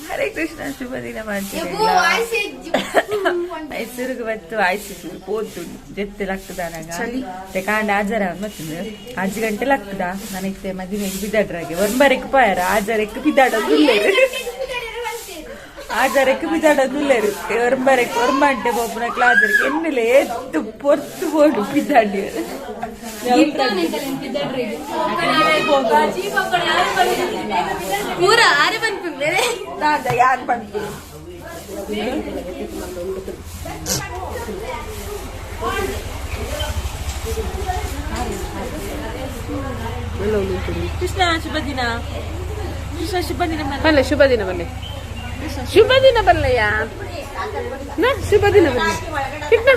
ಹರೇ ಕೃಷ್ಣ ಶುಭ ದಿನ ಮಾಡ್ತೀನಿ. ಮೈಸೂರಿಗೆ ಬತ್ತು ಆಯ್ತು ಪೋತು ಜೊತೆ ಲಕ್ಕದ ನಾಗ ಕಾಂಡ ಆಜಾರ ಮತ್ತೆ 5 ಗಂಟೆ ಲಕ್ಕದ ನನಗೆ ಮದುವೆ ಬಿದ್ದಾಡ್ರಾಗೆ ಒಂಬರಕ್ಕೆ ಪಾಯರ ಆಜಾರಕ್ಕೆ ಬಿದ್ದಾಡೋದು ಆಜಾರಕ್ಕೆ ಬಿದ್ದಾಡೋದು ಒಂಬರಕ್ಕೆ ಒಂಬಂಟೆ ಒಬ್ಬನ ಆಜಾರಕ್ಕೆ ಎನ್ನಲೆ ಎತ್ತು ಪೊರ್ತು ಬೋಡು ಬಿದ್ದಾಡಿ ಪೂರ ಆರೆ ಬಂದ್ಪಿಂಬೇರೆ ಯಾರು ಬಂತು ಕೃಷ್ಣ ಶುಭ ದಿನ. ಕೃಷ್ಣ ಶುಭ ದಿನ ಬಲ್ಲೆ ಶುಭ ದಿನ ಬಲ್ಲೆ ಶುಭ ದಿನ ಬಲ್ಲೆಯ ಶುಭ ದಿನ ಬಲ್ಲೆ ಕೃಷ್ಣ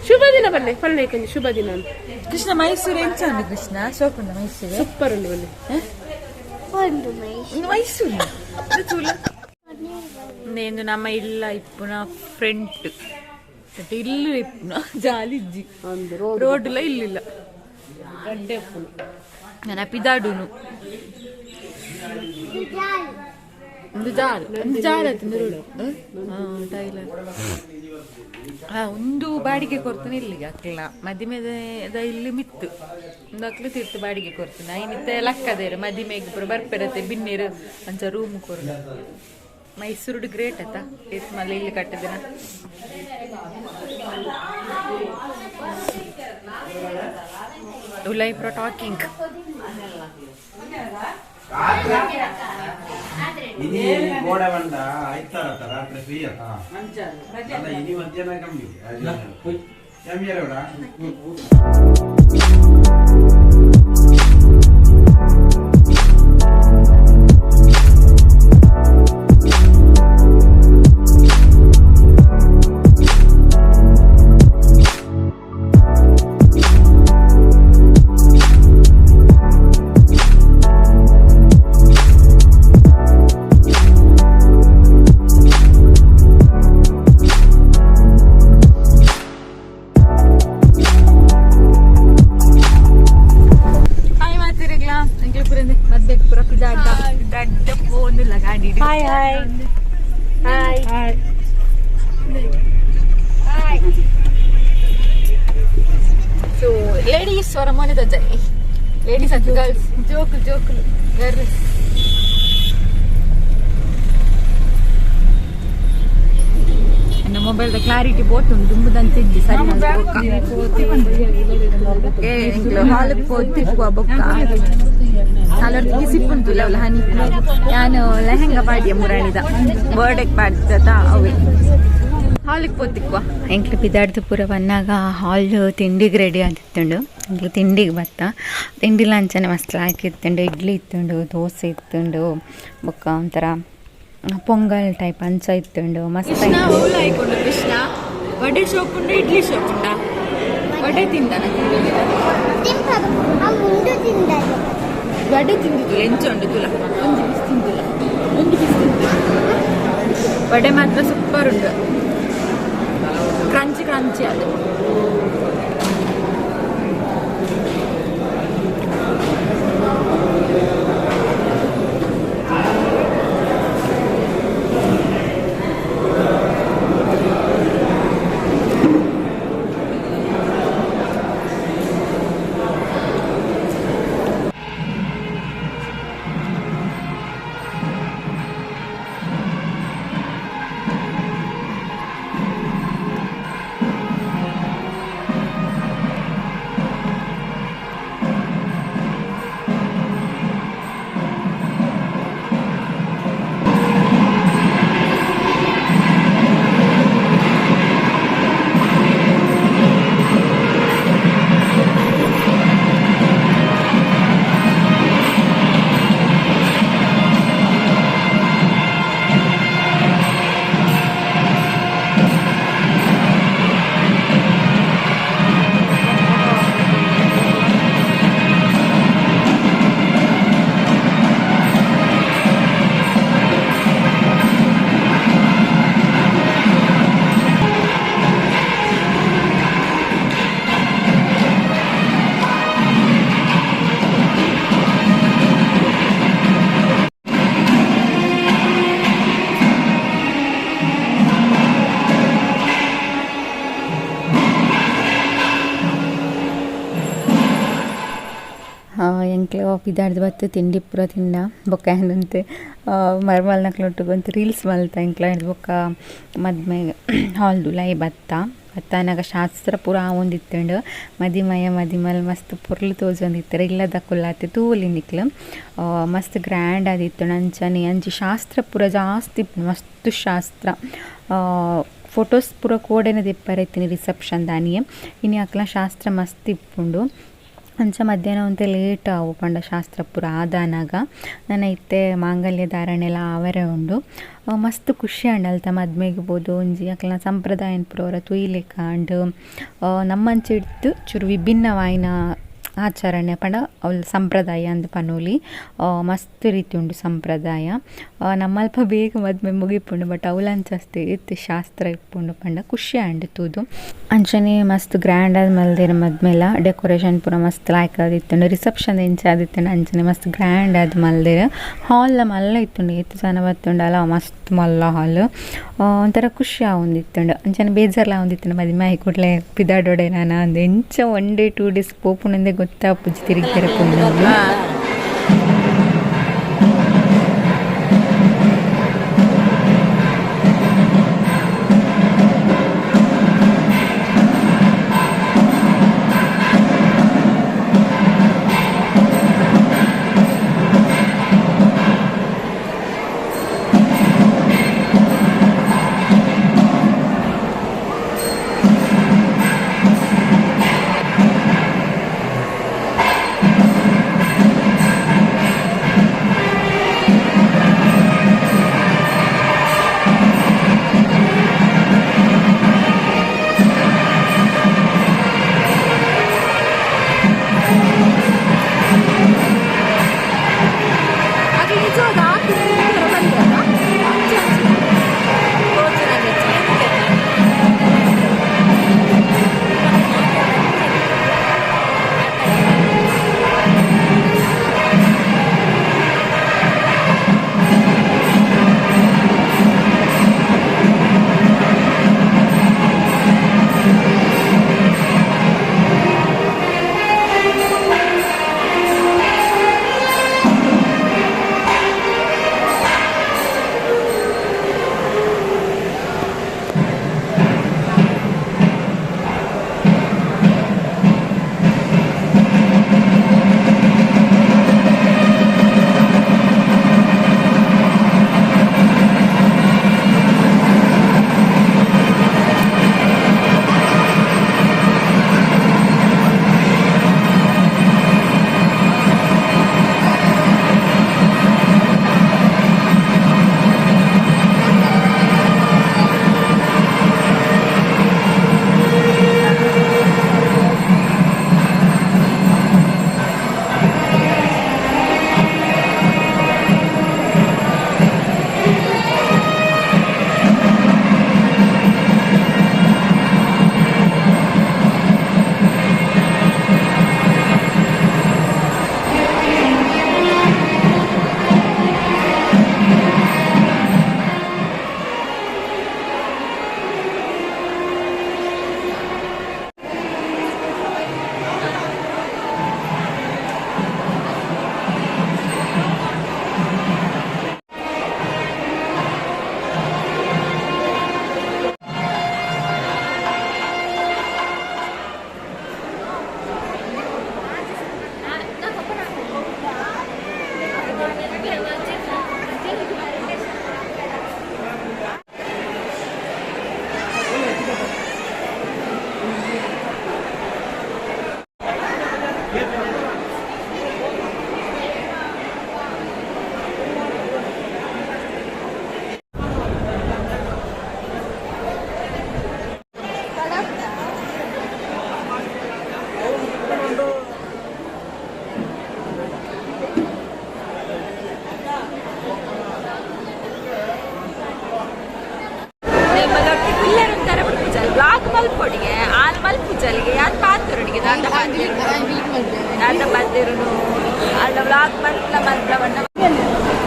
ಶುಭ ದಿನ ಬಲ್ಲೆ ಪಲ್ಲೆ ಕೊಂಚ ಶುಭ ದಿನ. ಕೃಷ್ಣ ಮೈಸೂರು ಎಂಚ ಉಂಡು ಕೃಷ್ಣ ಶೋಕುಂಡ ಮೈಸೂರು ಸೂಪರ್ ಉಂಡು ಬಲ್ಲೆ. ಮೈಸೂರು ನೇಂದು ನಮ್ಮ ಇಲ್ಲ ಇಪ್ಪುನ ಫ್ರಂಟ್ ಇಲ್ಲು ಇಪ್ಪುನ ಜಾಲಿಜ್ಜಿ ರೋಡ್ ಇಲ್ಲ ಇಲ್ಲಿಲ್ಲ ನನ್ನ ಪಿದಾಡುನು ಒಂದು ಜಾಲ್ ಒಂದು ಜಾಲ ರೋಡ್ ಟೈಲರ್ ಒಂದು ಬಾಡಿಗೆ ಕೊಡ್ತಾನೆ ಇಲ್ಲಿಗೆ ಅಕ್ಲ ಮದಿಮೆದ ಇಲ್ಲಿ ಮಿತ್ತು ಒಂದು ಅಕ್ಲು ತೀರ್ತು ಬಾಡಿಗೆ ಕೊಡ್ತಾನೆ ಐನಿತ್ತ ಲಕ್ಕದೇರು ಮದಿಮೆಗೆ ಪೂರ ಬರ್ಪೆರತೆ ಬಿನ್ನೇರು ಅಂಚ ರೂಮ್ ಕೊರು. ಮೈಸೂರು ಗ್ರೇಟ್ ಆತ ಏತ್ ಮಲ್ಲ ಇಲ್ಲಿ ಕಟ್ಟದಿನ. ಉಲೈ ಪ್ರೋ ಟಾಕಿಂಗ್ ಇನಿ ಗೋಡೆ ಬಂಡ ಆಯ್ತಾರತ್ತ ರಾತ್ರಿ ಫ್ರೀ ಅತ್ತ ಅಲ್ಲ ಇನಿ ಮಧ್ಯಾಹ್ನ ಕಮ್ಮಿ ಎಮ್ಮಿಯರವಡ. ಹಾಯ್ ಮಾತಿರಗ್ಲಾ ಅಂಕಲ್ ಪುರಂದೆ ಮದ್ದೆ ಪುರ ಪಿದಾಡ್ಡ ಪಿದಾಡ್ಡ ಪೋಂದಿಲ್ಲ ಗಾಡಿ. Hi hi hi hi. So ladies ಅವರ ಮನೆ ತಜ್ಜಾಯಿ ಲೇಡೀಸ್ ಅಂತ ಗರ್ಲ್ಸ್ ಜೋಕು ಜೋಕುಲು ಗರ್ಲ್ಸ್. ನನ್ನ ಮೊಬೈಲ್ ಕ್ಲಾರಿಟಿ ಬೋಟ್ ಉಂಟು ದುಂಬುದಂತಿದ್ದಿ ಸರಿ ಹಾಲು ಪೋತಿಪ್ಪುವ ಬೊಕ್ಕ ಅಲ್ಲೊರ್ದು ಕಿಸಿಪ್ಪುಂಟು ಲವ್ಲ ಹನಿ ಯಾನು ಲೆಹಂಗಾ ಪಾಡಿಯ ಮುರಾಣಿದ ಬರ್ಡೇಕ್ ಪಾಡ್ದ ಅವೇ ಹಾಲಿಗೆ ಪೋತಿಕ್ವ. ಎಂಕ್ಲು ಪಿದಾಡ್ದು ಪೂರ ಬನ್ನಾಗ ಹಾಲ್ ತಿಂಡಿಗೆ ರೆಡಿ ಆದಿತ್ತುಂಡು. ಎಂಕ್ಲು ತಿಂಡಿಗೆ ಬತ್ತ ತಿಂಡಿಲ ಅಂಚನೆ ಮಸ್ತ್ ಲಾಯ್ಕ್ ಇತ್ತುಂಡು. ಇಡ್ಲಿ ಇತ್ತುಂಡು, ದೋಸೆ ಇತ್ತುಂಡು, ಬೊಕ್ಕ ಒಂಥರ ಪೊಂಗಲ್ ಟೈಪ್ ಅಂಚ ಇತ್ತುಂಡು ಮಸ್ತ್. ಕೃಷ್ಣ ಓಲ ಆಯ್ಕೊಂಡು ಕೃಷ್ಣ ವಡೆ ಶೋಪುಂಡು ಇಡ್ಲಿ ಶೋಪುಂಡ ವಡೆ ತಿಂದನ ವಡೆ ತಿಂದಿದ್ದು ಎಂಚ ಉಂಡು ತುಲ ಒಂಜಿ ಪೀಸ್ ತಿಂದಿಲ್ಲ ಒಂದು ಪೀಸ್ ತಿಂದಿಲ್ಲ ವಡೆ ಮಾತ್ರ ಸೂಪರ್ ಉಂಟು ಕ್ರಂಚಿ ಕ್ರಂಚಿ ಅದು. ಪಿದಾಡ್ದು ಬತ್ತು ತಿಂಡಿ ಪೂರ ತಿಂಡ ಬೊಕ್ಕ ಏನಂತೆ ಮರ್ಮಲ್ನಕ್ಲೊಟ್ಟುಗು ರೀಲ್ಸ್ ಮಲ್ತ ಎಂಕ್ಲ ಬೊಕ್ಕ ಮದ್ಮೆ ಹಾಲ್ದುಲೈ ಬತ್ತ ಬತ್ತಾನಗ ಶಾಸ್ತ್ರ ಪೂರ ಆವೊಂದಿತ್ತುಂಡು ಮದಿಮಯ ಮದಿಮಲ್ ಮಸ್ತ್ ಪೊರ್ಲು ತೋಜೊಂದಿತ್ತೆರ್ ಇಲ್ಲದಕುಲಾತೆ ತೂವೊಲಿ ನಿಕ್ಲು ಮಸ್ತ್ ಗ್ರ್ಯಾಂಡ್ ಆದಿತ್ತುಂಡು ಅಂಚನೆ ಅಂಚಿ ಶಾಸ್ತ್ರ ಪೂರ ಜಾಸ್ತಿ ಮಸ್ತ್ ಶಾಸ್ತ್ರ ಫೋಟೋಸ್ ಪೂರ ಕೋಡೆನ ದೆಪ್ಪರೆ ಇತ್ತಿನಿ ರಿಸೆಪ್ಷನ್ ದಾನಿಯೆ ಇನಿ ಅಕ್ಲ ಶಾಸ್ತ್ರ ಮಸ್ತ್ ಇಪ್ಪುಂಡು ಅಂಚ ಮಧ್ಯಾಹ್ನ ಒಂತೆ ಲೇಟ್ ಆವು ಪಂಡ ಶಾಸ್ತ್ರ ಪೂರ ಆದಾನಾಗ ನನ ಇತ್ತೆ ಮಾಂಗಲ್ಯ ಧಾರಣೆ ಎಲ್ಲ ಆವರೆ ಉಂಡು ಮಸ್ತ್ ಖುಷಿ ಆಂಡ್ ಅಲ್ತ ಮದ್ಮೆಗ್ ಪೋದು ಒಂಜಿ ಅಕ್ಲ್ನ ಸಂಪ್ರದಾಯನ್ ಪೂರ ಒರ ತೂಯಿಲೆಕ ಆಂಡ್ ನಮ್ಮಂಚಿಡ್ದ್ ಚೂರು ವಿಭಿನ್ನವಾಯಿನ ಆಚರಣೆ ಪಂಡ ಅವ್ಲು ಸಂಪ್ರದಾಯ ಅಂದ್ ಪನೊಲಿ ಮಸ್ತ್ ರೀತಿ ಉಂಡು ಸಂಪ್ರದಾಯ ನಮ್ಮಲ್ಪ ಬೇಗ ಮದ್ಮೆ ಮುಗಿಪುಂಡು ಬಟ್ ಅವ್ಲಂಚ ಇತ್ತು ಶಾಸ್ತ್ರ ಇಪ್ಪುಂಡು ಪಂಡ ಖುಷಿ ಆಂಡ್ ತೂದು ಅಂಚನೆ ಮಸ್ತ್ ಗ್ರ್ಯಾಂಡ್ ಆದ್ ಮಲ್ದೆರ್ ಮದ್ಮೆಲ ಡೆಕೋರೇಷನ್ ಪೂರ ಮಸ್ತ್ ಲಾಯ್ಕ್ ಆದಿತ್ತುಂಡು ರಿಸೆಪ್ಷನ್ ಎಂಚ ಆದಿತ್ತುಂಡು ಅಂಚನೆ ಮಸ್ತ್ ಗ್ರ್ಯಾಂಡ್ ಆದ್ ಮಲ್ದೆರ್ ಹಾಲ್ ಮಲ್ಲ ಇತ್ತುಂಡು ಏತ್ ಜನ ಬತ್ತುಂಡಲ ಮಸ್ತ್ ಮಲ್ಲ ಹಾಲ್ ಒಂಥರ ಖುಷಿ ಆವೊಂದಿತ್ತುಂಡು ಅಂಚನೆ ಬೇಜಾರ್ಲ ಆವೊಂದಿತ್ತುಂಡು ಮದಿಮೆ ಆಯಿ ಕೂಡ್ಲೆ ಪಿದಾಡೊಡೆ ನಾನ ಅಂದ್ ಎಂಚ 1 ಡೇ 2 ಡೇಸ್ ಪೋಪುಂಡುಂದೇ ಗೊತ್ತಾಪುಜಿ ತಿರುಗಿ ಪೋಂಡು.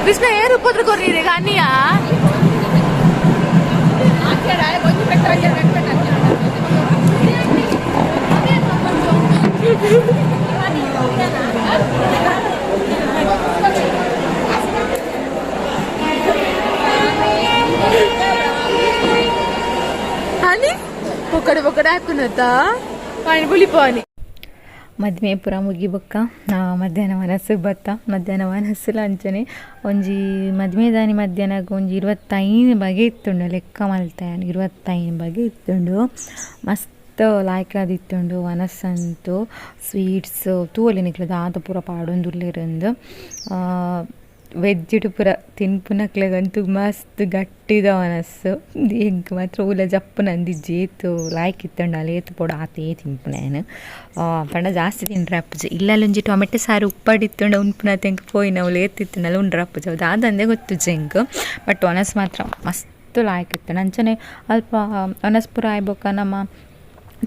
ಕೃಷ್ಣ ಏರು ಉಪದ್ರ ಕೊರ್ರಿ ಅನಿಯಾ ಪೊಕ್ಕಡೆ ಪೊಕ್ಕಡೆ ಹಾಕುನತ್ತ ಪಾನಿ ಬುಲಿಪಾನಿ. ಮದ್ಮೆ ಪೂರ ಮುಗಿ ಬೊಕ್ಕ ಮಧ್ಯಾಹ್ನ ವನಸ್ಸು ಬತ್ತ. ಮಧ್ಯಾಹ್ನ ವನಸ್ಸುಲ ಅಂಚನೆ ಒಂಜಿ ಮದ್ಮೆದಾನಿ ಮಧ್ಯಾಹ್ನಗ್ ಒಂಜಿ 25 ಬಗೆ ಇತ್ತುಂಡು ಲೆಕ್ಕ ಮಲ್ತೆ 25 ಬಗೆ ಇತ್ತುಂಡು. ಮಸ್ತ್ ಲಾಯ್ಕಾದಿತ್ತುಂಡು ವನಸ್ಸಂತು. ಸ್ವೀಟ್ಸ್ ತೂವೊಲಿ ನಿಕ್ಲೆ ದಾದ ಪೂರ ಪಾಡೊಂದುಲ್ಲೆರ್ ವೆಜ್ಡ್ ಪೂರ ತಿನ್ಪುನಕ್ಲೆಗಂತೂ ಮಸ್ತ್ ಗಟ್ಟಿದ ವನಸ್ಸು. ಎಂಕ್ ಮಾತ್ರ ಒವ್ಲ ಜಪ್ಪುನಂದಿಜ್ಜಿ ಏತ್ ಲಾಯ್ಕ್ ಇತ್ತುಂಡಲ ಏತ್ ಬೋಡು ಆತೇ ತಿನ್ಪುನ ಯಾನ್. ಪಂಡ ಜಾಸ್ತಿ ತಿನ್ರೆ ಆಪುಜಿ. ಇಲ್ಲಲ್ ಒಂಜಿ ಟೊಮೆಟೊ ಸಾರು ಉಪ್ಪಡ್ ಇತ್ತುಂಡ ಉನ್ಪುನತೆ ಎಂಕ್ ಪೋಯಿನವ್ಲು ಏತ್ ಇತ್ತುಂಡಲ ಉಂಡ್ರೆ ಆಪುಜಿ. ಅವು ದಾದಂದೆ ಗೊತ್ತುಜ್ಜಿ ಎಂಕ್. ಬಟ್ ವನಸ್ ಮಾತ್ರ ಮಸ್ತ್ ಲಾಯ್ಕ್ ಇತ್ತುಂಡು. ಅಂಚನೆ ಅಲ್ಪ ವನಸ್ ಪೂರ ಆಯಿ ಬೊಕ್ಕ ನಮ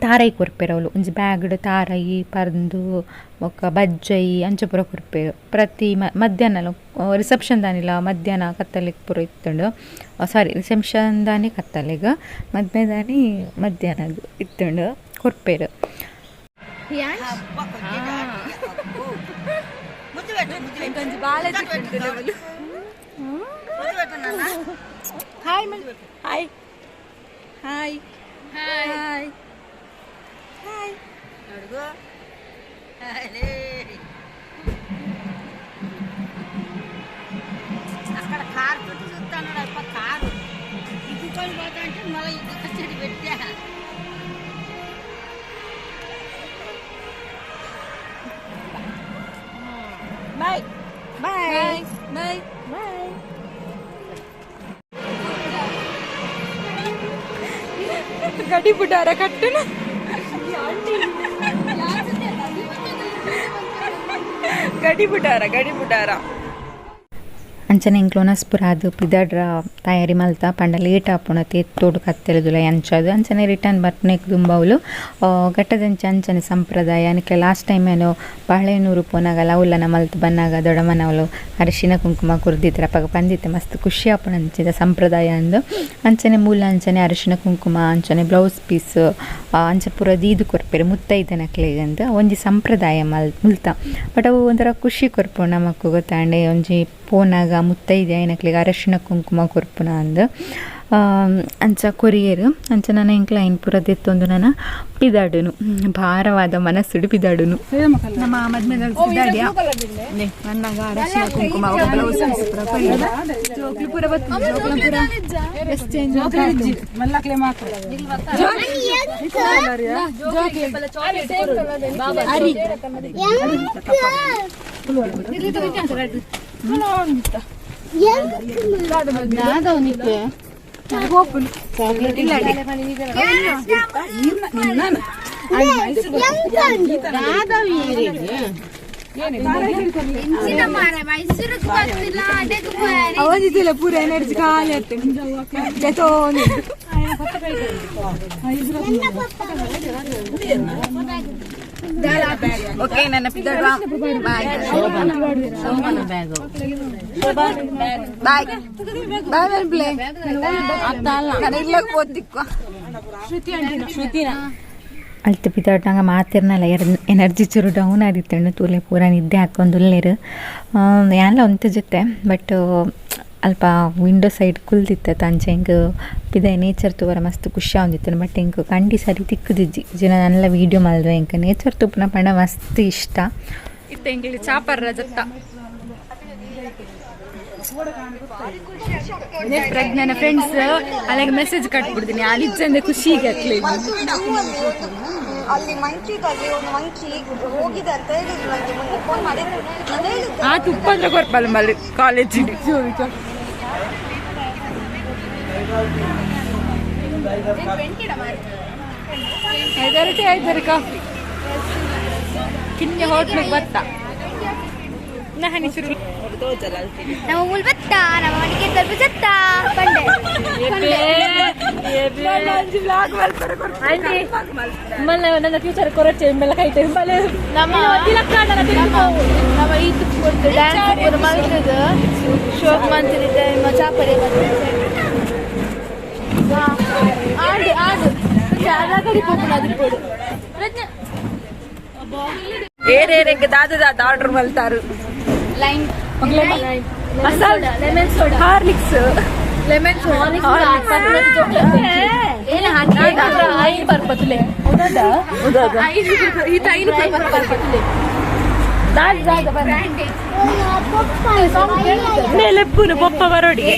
ತಾರಾಯಿ ಕೊರ್ಪೆರ್ ಅವ್ಲು. ಒಂಜಿ ಬ್ಯಾಗ್ಡ್ ತಾರಾಯಿ ಪರ್ಂದ್ ಬೊಕ್ಕ ಬಜ್ಜೈ ಅಂಚ ಪೂರ ಕೊರ್ಪೆರ್. ಪ್ರತಿ ಮಧ್ಯಾಹ್ನ ರಿಸೆಪ್ಷನ್ ದಾನಿಲ ಮಧ್ಯಾಹ್ನ ಕತ್ತಲೆಗ್ ಪೂರ ಇತ್ತುಂಡು. ಸಾರಿ ರಿಸೆಪ್ಷನ್ ದಾನಿ ಕತ್ತಲೆಗ್ ಮದ್ಮೆದಾನಿ ಮಧ್ಯಾಹ್ನಗ್ ಇತ್ತುಂಡು ಕೊರ್ಪೆರ್. Hi hi hi hi hi. అక్కడ కారు పెట్టి చూస్తాను అప్ప కారు ఇప్పుకొని పోతా అంటే మళ్ళీ ఇంకొక చెడు పెట్టా. Bye bye bye bye. ಗಡಿ ಬುಡಾರ ಕಟ್ಟುನ ಗಡಿ ಬುಡಾರ ಗಡಿ ಬುಡಾರ. ಅಂಚನೆ ಎಂಕ್ಲು ವನಸ್ ಪೂರ ಆದ್ ಪಿದಡ್ರ ತಯಾರಿ ಮಲ್ತ ಪಂಡ ಲೇಟ್ ಆಪುಂಡು ಎತ್ತೋಡು ಕತ್ತೆಲುದುಲ ಅಂಚಾದ್. ಅಂಚನೆ ರಿಟರ್ನ್ ಬರ್ಪುನೆಕ್ ದುಂಬವ್ಲು ಘಟ್ಟದಂಚ ಅಂಚನೆ ಸಂಪ್ರದಾಯ. ನಿಕ್ಲೆ ಲಾಸ್ಟ್ ಟೈಮ್ ಏನೋ ಬಾಳೆಹಣ್ಣೂರು ಪೋನಾಗಲ ಅವ್ಲನ ಮಲ್ತ್ ಬನ್ನಾಗ ದೊಡ್ಡಮ್ಮನವ್ಲು ಅರಿಶಿನ ಕುಂಕುಮ ಕೊರ್ದಿತ್ತೆರ್. ಅಪಗ ಪಂದಿತ್ತೆ ಮಸ್ತ್ ಖುಷಿ ಆಪುಂಡು ಅಂಚಿದ ಸಂಪ್ರದಾಯ ಅಂದ್. ಅಂಚನೆ ಮೂಲ ಅಂಚನೆ ಅರಿಶಿನ ಕುಂಕುಮ ಅಂಚನೆ ಬ್ಲೌಸ್ ಪೀಸ್ ಅಂಚ ಪೂರ ದೀದ್ ಕೊರ್ಪೆರ್ ಮುತ್ತೈದೆನಕ್ಲೆಗ್ ಅಂದ್. ಒಂಜಿ ಸಂಪ್ರದಾಯ ಮುಲ್ತ. ಬಟ್ ಅವು ಒಂಥರ ಖುಷಿ ಕೊರ್ಪುಂಡು ನಮಕ್ ಗೊತ್ತಾಂಡೆ ಒಂಜಿ ಪೋನಾಗ ಮುತ್ತೈದೆ ಆಯಿನಕ್ಲೆಗ್ ಅರಿಶಿನ ಕುಂಕುಮ ಕೊರ್ಪುನ ಅಂದ್. ಅಂಚ ಕೊರಿಯೆರ್. ಅಂಚ ನನ ಎಂಕ್ಲ ಐನ್ ಪೂರ ದೆತ್ತೊಂದು ನನ ಪಿದಾಡುನು ಭಾರವಾದ ಮನಸ್ಸುಡು ಪಿದಾಡುನು. ನಮ್ಮ ಮದ್ಮೆದ ಪಿದಾಡಿಯ ನನ್ನಾಗ ಅರಿಶಿನ ಕುಂಕುಮ ಬ್ಲೌಸ್ ಪೀಸ್ ಪೂರ ಕೊರಿಯೆರ್. ಜೋಕ್ಲು ಪೂರ ಬತ್ತುಂಡು. ಜೋಕ್ಲು ಪೂರ ಎಕ್ಸ್ಚೇಂಜ್ ಅವನಿದಿಲ್ಲ ಪೂರ ಎನರ್ಜಿ ಖಾಲಿ ಆಯ್ತು. ಓಕೆ ನನ್ನ ಪಿದಾಡುವ. ಬಾಯ್ ಬಾಯ್ ಬಾಯ್ ಮನ್ಪ್ಲೆ. ನಾನು ಇಲ್ಲಗ್ ಪೋತಿಕ್ವ. ಅಲ್ತ್ ಪಿದಾಡ್ನಾಗ ಮಾತಿರ್ನಲ್ಲ ಎನರ್ಜಿ ಚೂರು ಡೌನ್ ಆದಿತ್ತುಂಡು. ತೂಲೆ ಪೂರ ನಿದ್ದೆ ಹಾಕೊಂದುಲ್ಲೆರ್. ಯಾನ್ಲ ಒಂತೆ ಜೊತೆ ಬಟ್ ಅಲ್ಪ ವಿಂಡೋ ಸೈಡ್ ಕುಲ್ದಿತ್ತ ಅಂಚ ಎಂಕ್ ಪಿದಾಯಿ ನೇಚರ್ ತೂವರೆ ಮಸ್ತ್ ಖುಷಿ ಆವೊಂದಿತ್ತುಂಡು. ಬಟ್ ಎಂಕ್ ಕಂಡಿ ಸರಿ ತಿಕ್ಕುದಿಜ್ಜಿ. ಜಿನ ನನ್ಲ ವೀಡಿಯೋ ಮಲ್ದುವೆ. ಎಂಕ್ ನೇಚರ್ ತೂಪುನ ಪಂಡ ಮಸ್ತ್ ಇಷ್ಟ. ಇತ್ತೆ ಎಂಕ್ಲೆ ಚಾಪರ್ರ ಜತ್ತ ಪ್ರಜ್ಞಾನ ಫ್ರೆಂಡ್ಸ್ ಅಲ್ಲಿಗೆ ಮೆಸೇಜ್ ಕಟ್ಬಿಡ್ತೀನಿ. ಅಲ್ಲಿ ಇಜ್ಜಂದೆ ಖುಷಿಗೆ ಅಕ್ಲೆ. ಅಲ್ಲಿ ಮಂಕಿದಲ್ಲಿ ಒಂದು ಮಂಕಿ ಹೋಗಿದೆ ಅಂತ ಹೇಳಿದ್ರು ನನಗೆ ಮೊನ್ನೆ ಫೋನ್ ಮಾಡಿದ್ರು. ನಾನು ಹೇಳಿದ್ದೆ ಆ ತುಪ್ಪ ಅಂದ್ರೆ ಕೊರ್ಪಲ್ಲ ಮಲ್ಲಿ ಕಾಲೇಜ್ ಐದಾರು ಟೀ ಐದಾರು ಕಾಫಿ ಕಿನ್ಯ ಹೋಟ್ಲಿಗೆ ಬತ್ತ ನಹನಿ ಶುರು. ನಮ್ಮ ಮೂಲ ಬತ್ತ ನಮ್ಮ ಮನೆಗೆ ಸ್ವಲ್ಪ ಜತ್ತ ಪಂಡೆ. ನನ್ನ ಫ್ಯೂಚರ್ ಕೊರಚೆ ಮೇಲೆ ಕೈತೆ ನಮ್ಮ ನಮ್ಮ ಈ ತುಪ್ಪ ಡ್ಯಾನ್ಸ್ ಪೂರ ಮಲ್ತದ ಶೋಕ್ ಮಂತಿದ್ದೆ ಚಾಪರಿ ಆಡು ಆಡು ಕಡಿ ಪೋಪುನ ಅದಿಪ್ಪೋಡು. ಏರೇರೆಂಗೆ ದಾದ ದಾದ ಆರ್ಡರ್ ಮಲ್ತಾರು. Line masala lemon soda Horlicks lemon soda. ಪೊಪ್ಪ ಬರೋಡಿಗೆ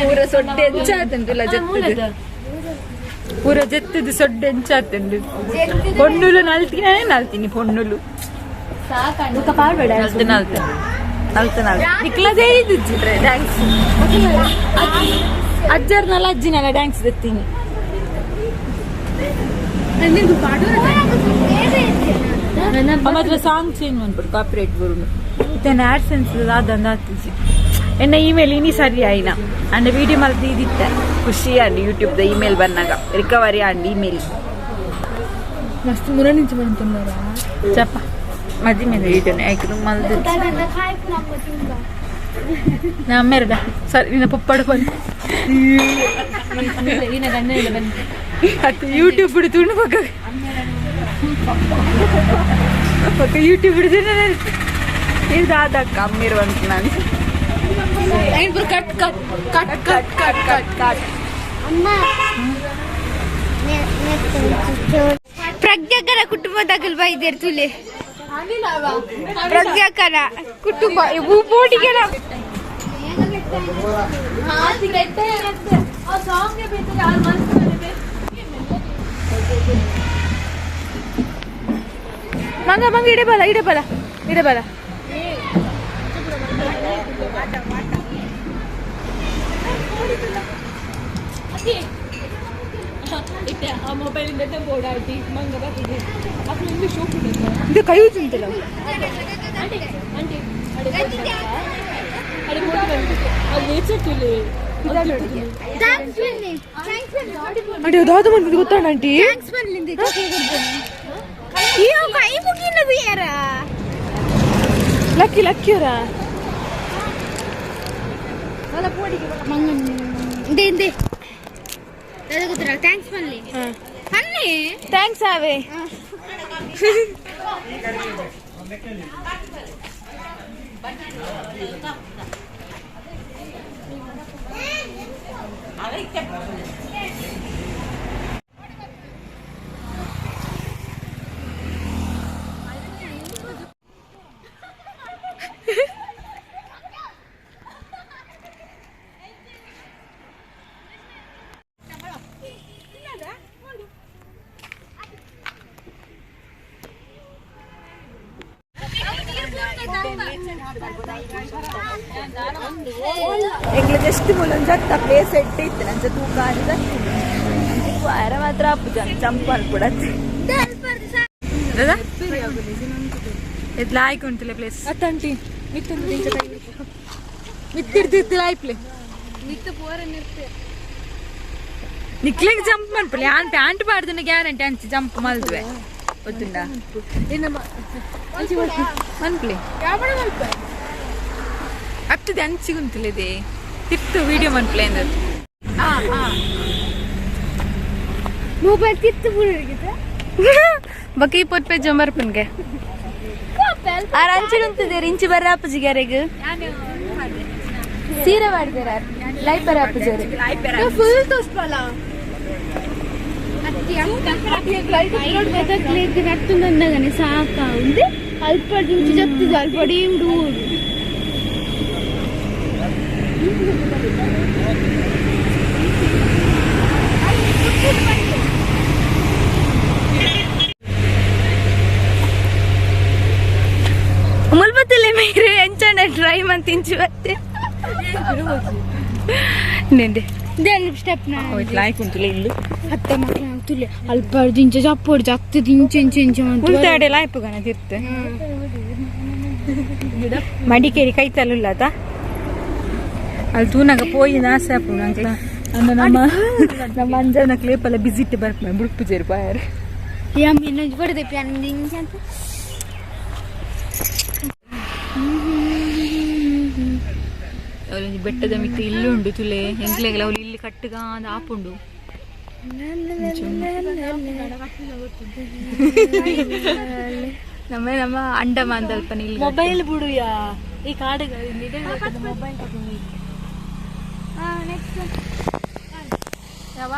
ಪೂರ ಸೊಡ್ಡೆ ಎಂಚಾತುಂಡುಲ ಜತ್ತದು ಪೂರ ಜತ್ತದು ಸೊಡ್ಡೆ ಎಂಚಾತುಂಡು ಪೊಣ್ಣುಲು ನಲ್ತೀನಿ ನಲ್ತೀನಿ ಪೊಣ್ಣುಲು ನಲ್ತು ನಲ್ತು ನಲ್ತು ನಲ್ತು ನಿಕ್ಲದೇ ಇದ್ದಿದ್ರೆ ಡ್ಯಾನ್ಸ್ ಅಜ್ಜರ್ನಲ್ಲ ಅಜ್ಜಿನಲ್ಲ ಡ್ಯಾನ್ಸ್ ದತ್ತೀನಿ ಮಾತ್ರ ಸಾಂಗ್ ಚೇಂಜ್ ಮಾಡ್ಬಿಡು ಕಾಪಿರೈಟ್ ಬರುನು ಇತ್ತನ ಆಡ್ಸೆನ್ಸ್ ಆದಂದ ಆತಿಜಿ ಎನ್ನ ಇಮೇಲ್ ಇನಿ ಸರಿ ಆಯ್ನ ಅಂಡ ವಿಡಿಯೋ ಮಲ್ತು ಇದಿತ್ತ ಖುಷಿ ಅಂಡ್ ಯೂಟ್ಯೂಬ್ the email ಬಂದಾಗ ರಿಕವರಿ ಅಂಡ್ ಇಮೇಲ್ ಮಸ್ತ್ ಮುರಣಿಂಚ ಬಂತಂದಾರ ಚಪ್ಪ ಮದಿ ಮೇಲೆ ವಿಡಿಯೋನ ಯಾಕೆ ಮಲ್ದು ನಾ ಅಮ್ಮೇರದ ಸರಿ ನಿನ್ನ ಪಪ್ಪಾಡು ಬಂದು ಅದು ಯೂಟ್ಯೂಬ್ ಬಿಡು ತುಂಡು ಪಕ್ಕ ಪಕ್ಕ ಯೂಟ್ಯೂಬ್ ಬಿಡಿದ್ರೆ ಇದು ಆದಕ್ಕ ಅಮ್ಮಿರುವಂತ ನಾನು cut cut cut cut cut cut cut ಪ್ರಜ್ಞಾಕರ ಕುಟುಂಬದಾಗ ಬೈದೇರ್ ತುಲೆ ಪ್ರಜ್ಞಾಕರ ಕುಟುಂಬ ಇವು ಬೋಟಿಗೆಲ್ಲ ಮಂಗ ಮಂಗ ಇಡಬಲ್ಲ ಇಡಬಲ್ಲ ಇಡಬಲ್ಲ ಇದು ಕೈ ಉಂಟಲ್ಲ ಆಂಟಿ ಅದಾದ ಬಂದಿದ್ದು ಗೊತ್ತಾ ಆಂಟಿ ಕೈ ಮುಗಿನ ಬೇರ ಲಕ್ಕಿ ಲಕ್ಕಿಯವರ ಇಂದೆ thanks ಬನ್ನಿ ಬನ್ನಿ thanks ಆವೆ ಎಂಗ್ಲ ಜಸ್ಟ್ ಮೂಲೊಂದು ಪ್ಲೇಸ್ ಎಡ್ಡೆ ಇತ್ತು ನಂಚ ತೂಕ ವಾರ ಮಾತ್ರ ಅಪ್ಪು ಜಂಪ್ ಅನ್ಕೊಡತ್ತೆ ಎದ್ಲ ಆಯ್ಕೊಂತಿಲ್ಲ ಪ್ಲೇಸ್ ಅತ್ತಂಟಿ ಮಿತ್ತಿರ್ದಿತ್ತಿಲ್ಲ ಆಯ್ಪ್ಲೆ ನಿಕ್ಲೆಗ್ ಜಂಪ್ ಮನ್ಪುಲೆ ಆನ್ ಪ್ಯಾಂಟ್ ಪಾಡ್ದನ ಗ್ಯಾರಂಟಿ ಅಂಚಿ ಜಂಪ್ ಮಲ್ದುವೆ ಗೊತ್ತುಂಡ ಮನ್ಪ್ಲೆ ಅತ್ತದೆ ಅಂಚಿಗುಂತಿಲ್ಲದೆ ತಿರ್ತು ವಿಡಿಯೋ ಮನ್ಪ್ಲೆ ಅಂದದ್ದು ಮೊಬೈಲ್ ತಿತ್ತು ಬಿಡುಗಿದೆ ಬಕಿ ಪೊಟ್ಪೆ ಜಮರ್ಪನ್ಗೆ ಆರ್ ಅಂಚಿಡುಂತಿದ್ದೀರಿ ಇಂಚಿ ಬರ್ರ ಅಪ್ಪಜಿ ಗ್ಯಾರೆಗ್ ಸೀರೆ ಮಾಡಿದಾರ ಲೈಪರ್ ಅಪ್ಪಜಿ ಫುಲ್ ತೋಸ್ಪಲ್ಲ ನತ್ತುಂದಂದಗನೆ ಸಾಕ ఉంది ಅಲ್ಪಡಿ ಇಂಚಿ ಜತ್ತಿದ ಅಲ್ಪಡಿ ಇಂಡು ಮುಲ್ಬತ್ತಲೆ ಮೇರೆ ಎಂಚಂಡ ಟ್ರೈ ಮಂತ್ ಇಂಚಿ ಬತ್ತೆ ನೆಂಡೆ ದೇನ್ ಸ್ಟೆಪ್ ನಾ ಲಾಯ್ಕ್ ಉಂಟುಲೆ ಇಲ್ಲು ಅತ್ತೆ ಮಕ್ಕಳು ತುಲೆ ಅಲ್ಪಡಿ ಇಂಚ ಜಪ್ಪೋಡು ಜತ್ತದ ಇಂಚೆ ಇಂಚೆ ಇಂಚೆ ಅಂತ ಉಲ್ತಾಡೆ ಲಾಯ್ಪುಗನ ತಿರ್ತು ಮಡಿಕೇರಿ ಕೈ ತಲುಲ್ಲ ಆತ ಅಲ್ಲಿ ತೂನಾಗ ಪೋಯಿ ನಾಸೆ ಆಪುಂಡು ಅಂಕ್ಲ ಅಂದ ನಮ್ಮ ನಮ್ಮ ಅಂಜನ ಕ್ಲೇಪಲ್ಲ ಬಿಸಿಟ್ ಬರ್ಪ ಬುಡುಪು ಜೇರು ಬಾಯರ್ ಯಮ್ಮಿ ನಂಜು ಬಡದೆ ಪ್ಯಾನ್ ಇಂಚೆ ಅಂತ ಅವಳೊಂದು ಬೆಟ್ಟದ ಮಿತ್ತು ಇಲ್ಲುಂಡು ಉಂಡು ತುಲೆ ಎಂಕ್ಲೆಗ್ಲ ಅವಳು ಇಲ್ಲಿ ಕಟ್ಟುಗ ಅಂದ್ ಆಪುಂಡು ನಮ್ಮ ನಮ್ಮ ಅಂಡಮಾನ್ ದಲ್ಪ ಇಲ್ಲಿ ಮೊಬೈಲ್ ಬಿಡುಯಾ ಈ ಕಾಡುಗಳು ಮೊಬೈಲ್ ನೆಕ್ಸ್ಟ್. ಯಾವ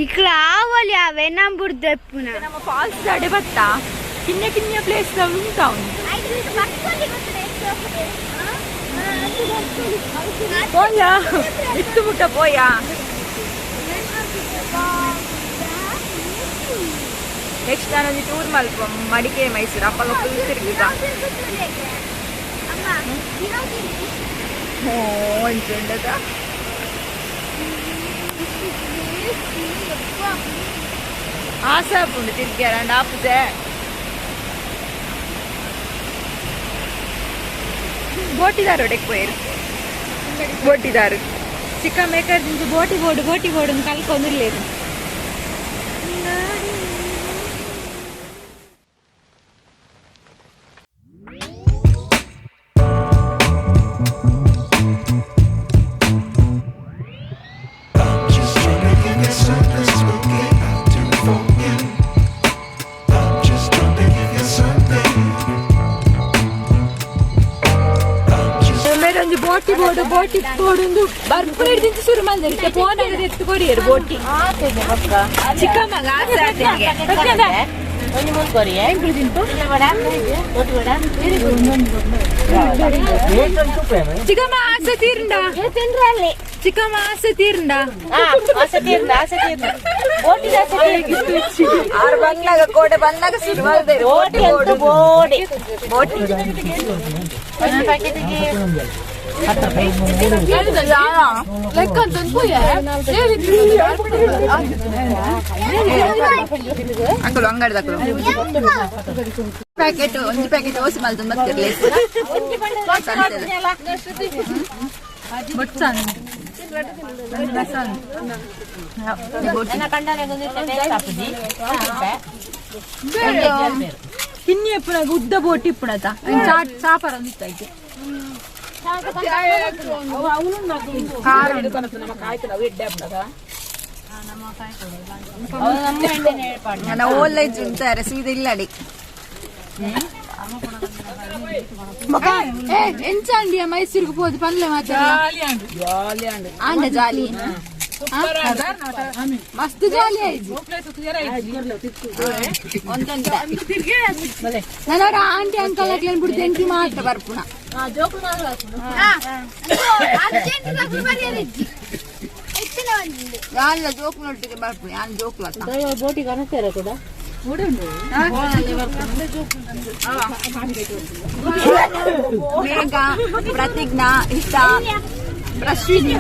ఇక్కడ ఆవలి అవే నా బుర్దెప్పున ನಮ್ಮ ಫಾಲ್ಸ್ ಅಡೆ ಬತ್ತಾ ಕಿನ್ಯ ಕಿನ್ಯ ಪ್ಲೇಸ್ ಉಂಟಾ. ಪೋಯ ಇತ್ತು ಮುಟ್ಟ ಪೋಯ. ನೆಕ್ಸ್ಟ್ ನಾನೊಂದು ಟೂರ್ ಮಲ್ಪ ಮಡಿಕೆ ಮೈಸೂರು ಅಪ್ಪಗ ಫುಲ್ ತಿರುಗಿದ. ಓ ಅಂಚುಂಡದ ಆಸೆ ಆಪುಂಡು ತಿರ್ಗ್ಯಾರ ಆಪುಜೆ. ಬೋಟಿದಾರು ಒಡೆಕ್ ಪೋಯೆರ್ ಬೋಟಿದಾರು ಚಿಕ್ಕ ಮೇಕರ್ ದಿಂಚ ಬೋಟಿ ಬೋಡು ಬೋಟಿ ಬೋಡು ಕಲ್ಕೊಂಡಿರ್ಲೇರು. Just trying to give you something spooky. Out to focus. I'm just trying to give you something. I'm just ಮೇರೊಂಜಿ ಬೋಟಿ ಬೋಡು ಬೋಟಿ ಬೋಡುಂದು ಬರ್ಪು ಹಿಡ್ದಿಂಚ ಶುರು ಮಲ್ದೆರ್ ಪೋನಾಗ ಎತ್ತು ಕೊರಿಯರು ಬೋಟಿ. ಚಿಕ್ಕಮ್ಮಗ ಆಸೆ ಆತನಿಗೆ. ಚಿಕ್ಕಮ್ಮ ಆಸೆ ತೀರಂಡ, ಚಿಕ್ಕಮ್ಮ ಆಸೆ ತೀರಂಡ. ಆರು ಬಂಗ್ಲಾಗ ಕೋಟೆ ಬಂದಾಗ ಶುರು ಮಲ್ದೆರ್ ಬೋಟಿ ಬೋಡು ಬೋಟಿ. ಲೆಕ್ಕ ಅಂತ ಅಂಕಲು ಅಂಗಡಿದಕ್ಕಲು ಪ್ಯಾಕೆಟ್ ಒಂಜಿ ಪ್ಯಾಕೆಟ್ ಓಸಿ ಮಲ್ತೊಂದು ಬರ್ತಿರ್ಲಿ. ಕಿನ್ನಿ ಇಪ್ಪುನಾಗ ಉದ್ದ ಬೋಟಿ ಇಪ್ಪುಣತ ಚಾಪರ ಒಂದಿತ್ತೈತೆ. ನಾವು ಓಲ್ಲ ಇಜ್ಜುಂತಾರೆ ಸೀದಾ ಇಲ್ಲಡಿ. ಎಂಚಾಂಡಿಯ ಮೈಸೂರಿಗೆ ಪೋದು ಪನ್ಲೆ ಮಾತ್ರ ಆಂಡ ಜಾಲಿ ಮಸ್ತ್ ಜಾಲಿ ಆಯ್ತು. ನನ್ನ ಆಂಟಿ ಅಂಕಲ್ ಅಕ್ಲೇನ್ ಬಿಡ್ದು ಎಂಟಿ ಮಾತ್ರ ಬರ್ಪುಣ. ಯಾಲ್ಲ ಜೋಕ್ನೊಟ್ಟಿಗೆ ಬರ್ಪುಣ ಯಾನ್ ಜೋಕ್ಲ. ಮೇಘ ಪ್ರತಿಜ್ಞಾ ಇಷ್ಟ ಪ್ರಶ್ವಿನಿ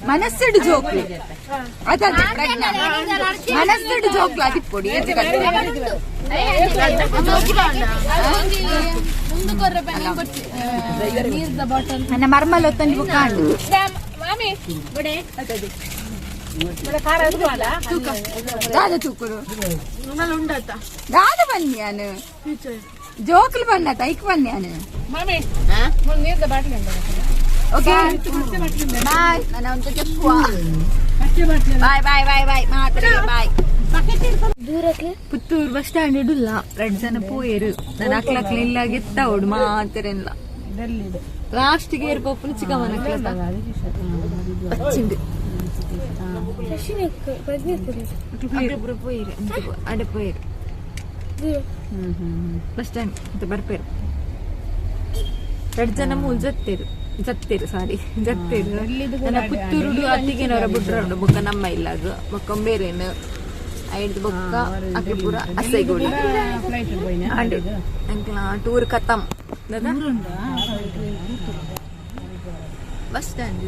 ಮನಸ್ಸುಡು ಜೋಕ್ಲು ಅದೇ ಪ್ರಜ್ಞಾ ಮನಸ್ಸುಡು ಜೋಕ್ಲು ಅದಿಪ್ಪೊಡಿ. ನನ್ನ ಮರ್ಮಲ್ ಒತ್ತಂಜಿ ಬುಕ್ಕಾಂಡು ದಾದ ತೂಕುರು ದಾದ ಬನ್ನಿ ಜೋಕ್ಲು ಬನ್ನ ಐಕ್ ಬನ್ನಿ. Okay bye. ನಾನು ಒಂದು ಚೆಪ್ಪುವ. ಬಾಯ್ ಬಾಯ್ ಬಾಯ್ ಬಾಯ್ ಮಾತ್ರ ಬಾಯ್. ಪುತ್ತೂರು ಬಸ್ ಸ್ಟ್ಯಾಂಡ್ ಇಡುಲ್ಲ ಎರಡು ಜನ ಪೋಯರು. ನಾನು ಅಕ್ಲಕ್ಲ ಇಲ್ಲ ಗೆತ್ತ ಓಡು ಮಾತ್ರ ಇಲ್ಲ. ಲಾಸ್ಟ್ ಗೇರ್ ಪೋಪುನ ಚಿಕ್ಕಮ್ಮನ ಬಚ್ಚಿಂಡು ಪೋಯಿರು ಅಡೆ ಪೋಯಿರು ಬಸ್ ಸ್ಟ್ಯಾಂಡ್ ಅಂತ ಬರ್ಪೇರು. ಎರಡು ಜನ ಮೂರು ಜತ್ತೇರು ಜತ್ತೇರು ಸಾರಿ ಜತ್ತೇರು. ನನ್ನ ಪುತ್ತೂರುಡು ಅತ್ತಿಗೆನವರ ಬುಡ್ರಂಡು ಬೊಕ್ಕ ನಮ್ಮ ಇಲ್ಲಾಗ ಬೊಕ್ಕ ಬೇರೇನು ಐದು ಬೊಕ್ಕ ಅಕ್ಕೆ ಪೂರ ಅಸೈಗೋಡಿ ಆಂಡು ಅಂಕಲ ಟೂರ್ ಕತ್ತಂ ಬಸ್ ಸ್ಟ್ಯಾಂಡ್.